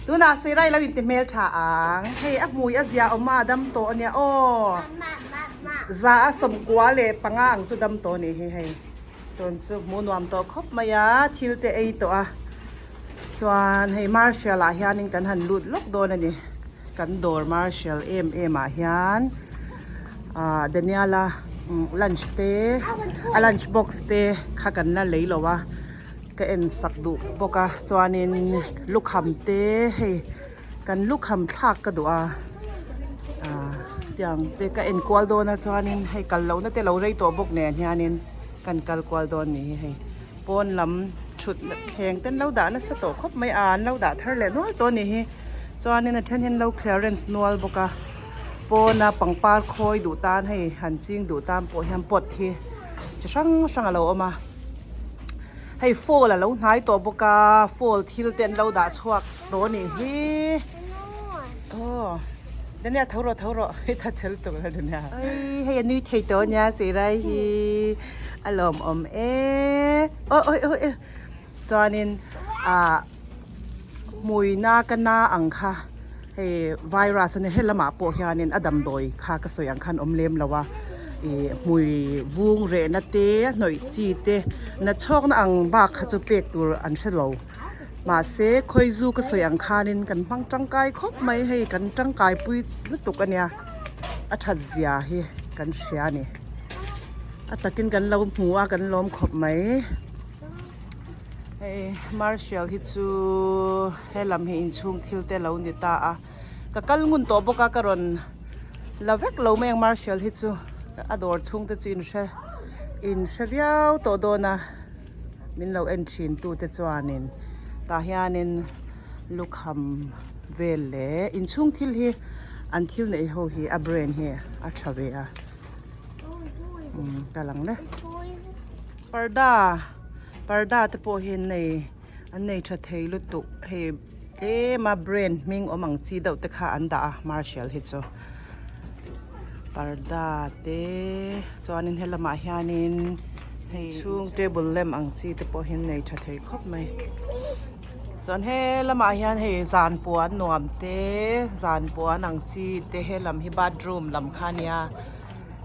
Tunah Sirai lo inti hmel tha ang. Hei a hmui a zia awm a, a dam tawh ania aw. Za a sawmkua leh panga ang chu dam tawh anih hi hei. Tun chu hmuh nuam tawh khawp mai a, thil te ei tawh a. Chuan hei Marshall ah hianin kan han lut lawk dawn a ni. Kan dawr Marshall em em ah hian ah Daniela lunch te a lunch box te kha kan la lei lo a. Ka en sak duh bawk a chuanin lukham te hei kan lukham thlak ka duh a ah tiang te ka en kual dawn a chuanin hei kal lohna te lo rei tawh bawk nen hianin kan kal kual dawn ni hi hei pawn lam thut thleng te an lo dah nasa tawh khawp mai a an lo dah thar leh nual tawh a ni hi chuanin a then hi an lo clearance nual bawk a pawna pangpar khawi duh tan hei han ching duh tan pawh hian pot hi chi hrang hrang a lo awm a. Hei fall a lo hnai tawh bawk a fall thil te an lo dah chhuak tawh a nih hi aw Daniel tho rawh tho rawh hei tha chel tuk la Daniel oi hei a nui thei tawh a nia Sirai hi a lawmawm e aw oi oi oi chuanin ah hmuina ka na ang kha hei virus a nia helamah pawh hianin a damdawi kha ka sawi ang khan awm lem lo a ih hmui vung rehna te a hnawih chi te na chhawkna ang bak kha chu pek tur an hre lo mahse khawizu ka sawi ang khanin kan hmang tangkai khawp mai hei kan tangkai pui lutuk a nia a that zia hi kan hria a ni a takin kan lo hmu a kan lawm khawp mai. Hei Marshall hi chu helam hi inchhung thil te lo ni ta a ka kal ngun tawh bawk a ka rawn la vek lo mai ang Marshall hi chu a dawr chhung te chu in hre in hre viau tawh dawn a min lo en thin tu te chuanin tah hianin lukham vel leh inchhung thil hi an thil neih ho hi a brand hi a tha ve a umm ka lang le. Parda parda te pawh hi an nei an nei tha thei lutuk hei tlem a brand hming awm ang chi deuh te kha an dah a marshal hi chu parda te chuanin helamah hianin hei chhung table lamp ang chi te pawh hi an nei tha thei khawp mai chuan he lamah hian hei zan puan nuam te zan puan ang chi te helam hi bathroom lam kha a nia.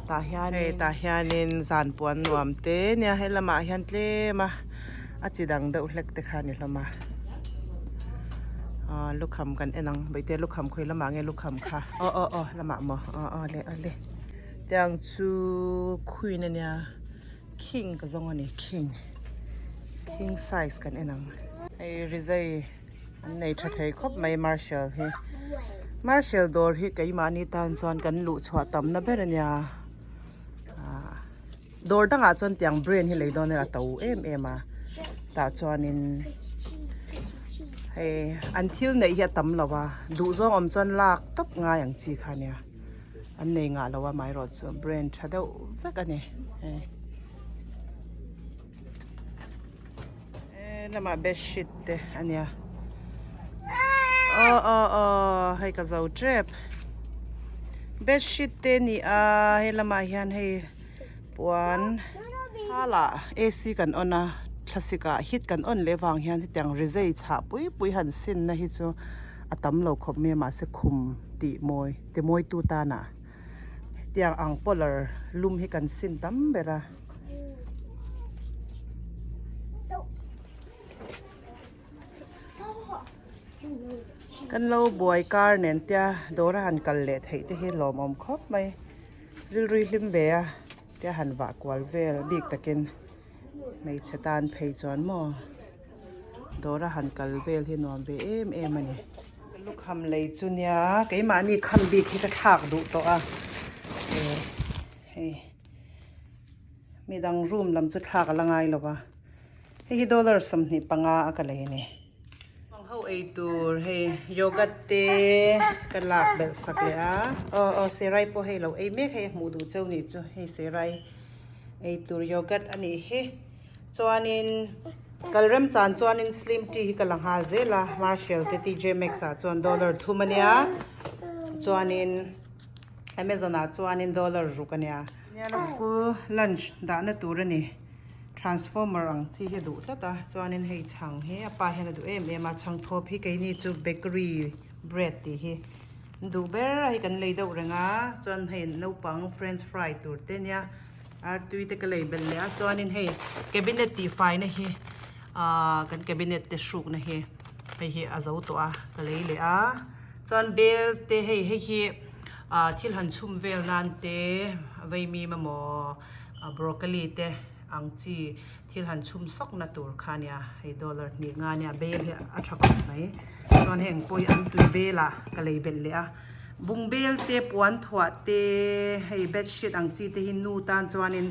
Tah hian hei tah hianin zan puan nuam te nia he lamah hian tlem a a chi dang deuh hlek te kha a ni hlawm a aw lukham kan en ang bawihte lukham khawi lamah nge lukham kha aw aw aw lamah maw aw aw le aw le tiang chu queen a nia king ka zawng a ni king king size kan en ang hei rizai. An nei tha thei khawp mai Marshall hi. Marshall dawr hi keimahni tan chuan kan luh chhuah tamna ber a nia. Ah dawr dangah chuan tiang brand hi lei dawn ila a to em em a. Tah chuanin hei an thil neih hi a tam lo a, duh zawng awm chuan lak tawp ngai ang chi kha nia. An nei ngah lo a amaherawh chu brand tha deuh vek a ni hei. He lamah bedsheet te a nia aw aw aw hei ka zo tep bedsheet te a ni a he lamah hian hei puan halah ac kan on a thlasik ah heat kan on leh vang hian hetiang rizai chhah pui pui han sin na hi chu a tam lo khawp mai a mahse khum tih mawi ti mawi tu tan ah hetiang ang polar lum hi kan sin tam ber a. Kan lo buai kar nen tia dawr a han kal leh theih te hi lawmawm khawp mai. Rilru hlim ve a tia han vah kual vel bik takin hmeichhe tan phei chuan maw dawr a han kal vel hi nuam ve em em a ni. Lukham lei chu nia keimahni kham bik hi ka thlak duh tawh a hei. Midang room lam chu thlak a la ngai lo a, hei hi dollar 25 a ka lei a ni. Bang ho ei tur hei yogurt te ka lak belh sak leh a, aw aw serai pawh hei lo ei mek hei a hmuh duh cheu nih chu hei serai ei tur yogurt a nih hi. Chuanin kal remchan chuanin slim tea hi ka la nghal zel a, Marshall te TJ Maxx ah chuan dollar thum a nia chuanin. Amazon ah chuanin dollar ruk a nia. Niala school lunch dahna tur a ni. Transformer ang chi hi a duh tlat a chuanin hei chhang hi a pa hian a duh em em a chhang thawp hi keini chu bakery bread tih hi an duh ber a hei kan lei deuh reng a chuan hei naupang french fry tur te nia artui te ka lei belh leh a chuanin hei cabinet tih faina hi ahh kan cabinet te hrukna hi hei hi a zo tawh a ka lei leh a chuan bel te hei hei hi ah thil han chhum vel nan te vaimim emaw broccoli te ang chi thil han chhum sawk na tur kha ania hei dollar hnih nga ania bel hi a tha khawp mai chuan heng pawh hi an tui bel ah ka lei belh leh a bung bel te puan thuah te hei bedsheet ang chi te hi nu tan chuanin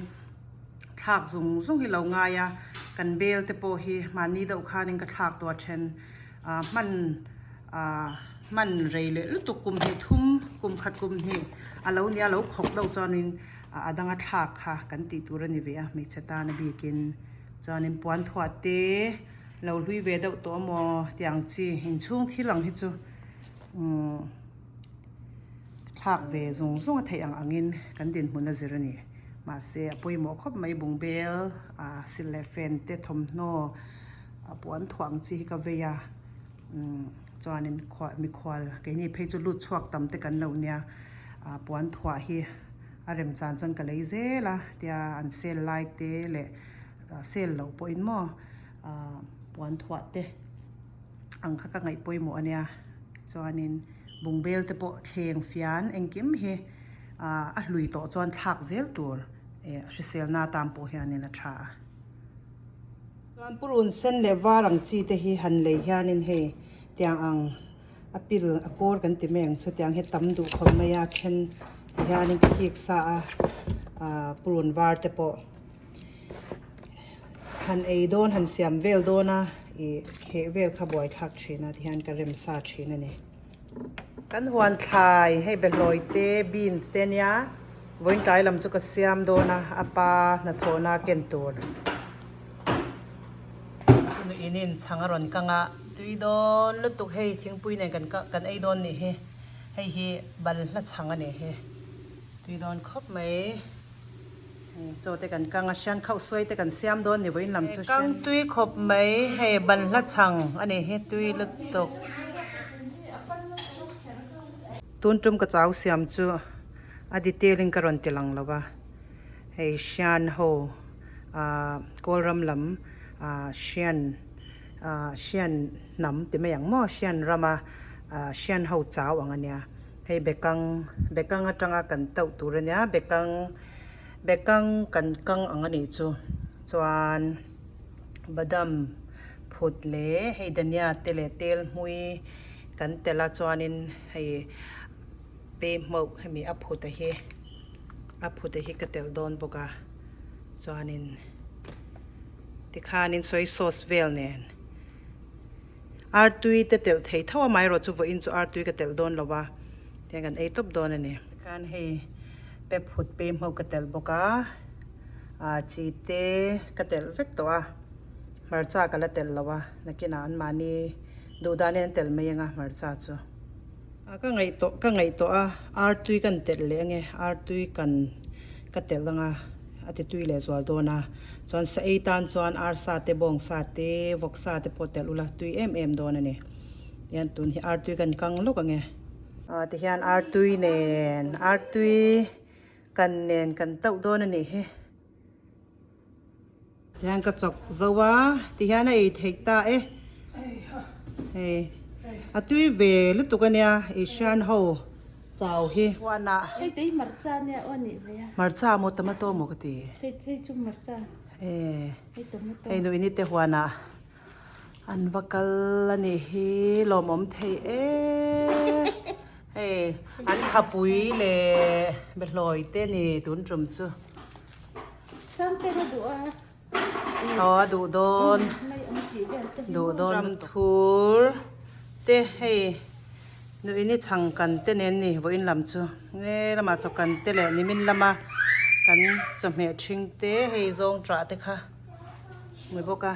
thlak zung zung hi lo ngai a kan bel te pawh hi mahni deuh khanin ka thlak tawh a then ah hman ah hman rei leh lutuk kum hnih thum kum khat kum hnih a lo nia lo khawk deuh chuanin a danga thlak kha kan tih tur a ni ve a hmeichhe tan a bikin chuanin puan thuah te lo hlui ve deuh tawh amaw tiang chi inchhung thil ang hi chu umm thlak ve zung zung a theih ang angin kan dinhmun a zir a ni mahse a pawimawh khawp mai bungbel ah silh leh fen te thawmhnaw a puan thuah ang chi hi ka vei a umm chuanin khuah mikhual keini phei chu lut chhuak tam te kan lo nia ah puan thuah hi a rem chan chuan ka lei zel a tia an sale lai te leh sale loh pawhin maw ah puan thuah te ang kha ka ngaih pawimawh a nia chuanin bungbel te pawh thleng fian engkim hi ah a hlui tawh chuan thlak zel tur eh hriselna atan pawh hianin a tha a. Chuan purun sen leh var ang chi te hi han lei hianin hei tiang ang a pil a kawr kan ti mai ang chu tiang hi tam duh khawp mai a then ti hianin ka hik sa a ah purun var te pawh han ei dawn han siam vel dawn a ih kheh vel kha buai thlak thin a tihian ka rem sa thin a ni. Kan huan thlai hei behlawi te beans te ania vawiin tlai lam chu ka siam dawn a a pa hnathawhna ken tur chu nuin in chhang a rawn kang a tui dawn lutuk hei thingpui nen kan kan ei dawn nih hi hei hi balhla chhang a ni hi tui dawn khawp mai. Chaw te kan kang a, hrian khauh sawi te kan siam dawn ni vawiin lam chu hrian. Kang tui khawp mai, hei banhla chhang a ni hi tui lutuk. Tun tum ka chau siam chu a detail in ka rawn ti lang lo va, hei hrian ho ah Kawlram lam ah hrian ah hrian hnam ti mai ang maw hrian rama ah hrian ho chau ang a nia. Hei bekang, bekang atanga kan tauh tur a nia, bekang, bekang kan kang ang a nih chu. Chuan badam phut leh hei dania te leh tel hmui kan tel a chuanin hei pehmauh hemi a phut a hi a phut a hi ka telh dawn bawk a chuanin tikhanin soy sauce vel nen. Artui te telh thei tho a amaherawh chu vawiin chu artui ka telh dawn lo a tiang kan ei tawp dawn a ni. Tikhan hei pep hut pem ho ka telh bawk a ah chi te ka telh vek tawh a hmarcha ka la telh lo a nakinah anmahni duh danin an telh mai anga hmarcha chu. Ah ka ngaih tawh ka ngaih tawh a artui kan telh leh ange artui kan ka telh anga a ti tui leh zual dawn a chuan sa ei tan chuan arsa te bawngsa te vawksa te pawh telh ula tui em em dawn a ni tihian tun hi artui kan kang lawk ange. Ah tihian artui nen artui kan nen kan tauh dawn a nih hi. Tihian ka chawk zo a, tihian a ei theih ta e. Hei a tui ve lutuk ania Asian ho chau hi. Huanah. Hei tei hmarcha nia aw nih ve a. Hmarcha maw tomato maw ka ti. Hei hei chu hmarcha. E. Hei tomato. Hei nuini te huanah an va kal a nih hi lawmawm thei e. Hei an khapui leh behlawi te ni tun tum chu. Sangte na duh a. Aw a duh dawn. Duh dawn lutuk. Thur te hei nuini chhang kan te nen ni vawiin lam chu nge lamah chaw kan te leh nimin lama kan chawhmeh thing te hei zawng tah te kha ni bawk a.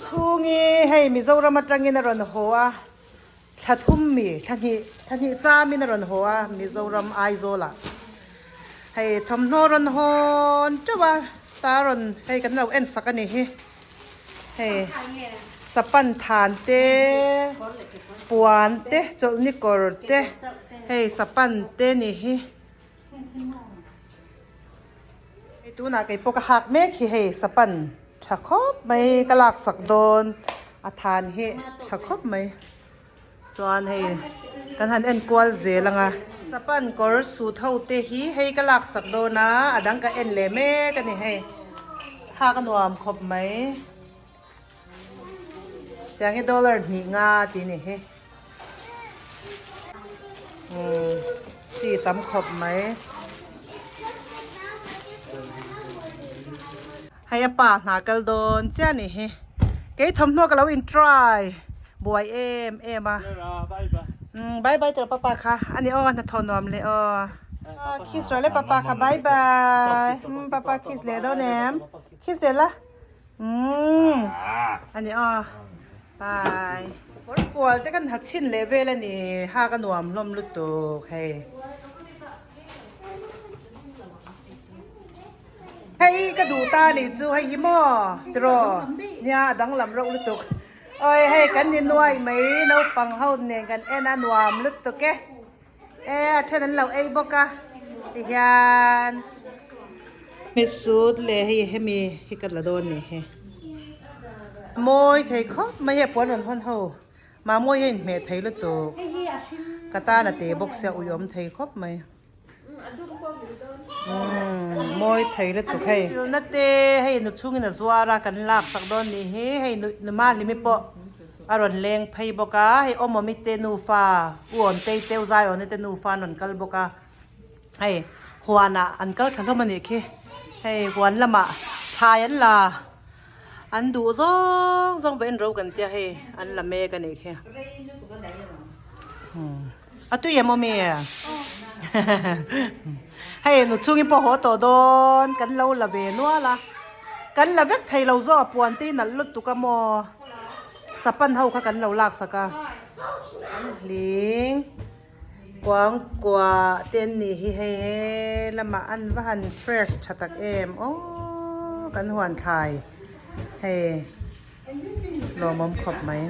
Chhungi hei Mizoram atangin a rawn haw a. Thla thum mi, thla hnih, thla hnih chamin a rawn haw a, Mizoram Aizawlah. Hei thawmhnaw rawn hawn teuh a. Ta rawn hei kan lo en sak a ni hi hei sapan than te puan te chawlhni kawr te hei sapan te ni hi. Hei tunah kei pawh ka hak mek hi hei sapan tha khawp mai ka lak sak dawn a than hi tha khawp mai chuan hei kan han en kual zel ang a. Sapan kawr suit ho te hi hei ka lak sak dawn a a dang ka en leh mek a ni hei hak a nuam khawp mai tiang hi dollar hnih nga tih a ni hi. Umm chi tam khawp mai. Hei a pa hna kal dawn chiah a nih hi. Kei thawmhnaw ka lo in try buai em em a. Umm bye bye tawh papa kha a ni aw hnathawh nuam leh aw. Kiss rawh le papa kha bye bye umm papa kiss leh dawn em kiss leh la umm a ni aw. Bye. Kawr fual te kan ha chhin leh vel a ni ha ka nuam hlawm lutuk hei. Hei ka duh ta ni chu hei hi maw tiraw nia a danglam reuh lutuk awi hei kan ni nuai mai naupang ho nen kan en a nuam lutuk e e a then an lo ei bawk a tihian mi sut leh hei hemi hi ka la dawn ni hi. Mawi thei khawp mai hei puan rawn hawn ho mahmawi hian inhmeh thei lutuk ka tan a te bawk sia uiawm thei khawp mai umm mawi thei lutuk hei silna te hei nu chhungin a zuar a kan lak sak dawn nih hi hei nu numa hlimi pawh a rawn leng phei bawk a hei awmawmi te nufa u awntei te u zaiawna te nufa an rawn kal bawk a. Hei huanah an kal thla hlawm a nih khi hei huan lamah thlai an la an duh zawng zawng pawh en ro kan tia hei an la mek a nih khi a tui em awmi hei nu chhungin pawh haw tawh dawn kan lo la ve nual a kan la vek thei lo zawk a puan te hi nalh lutuk a maw sapan ho kha kan lo lak sak a an hling. Kuangkuah te an nih hi hei he lamah an va han fresh tha tak em aw kan huan thlai hei lawmawm khawp mai.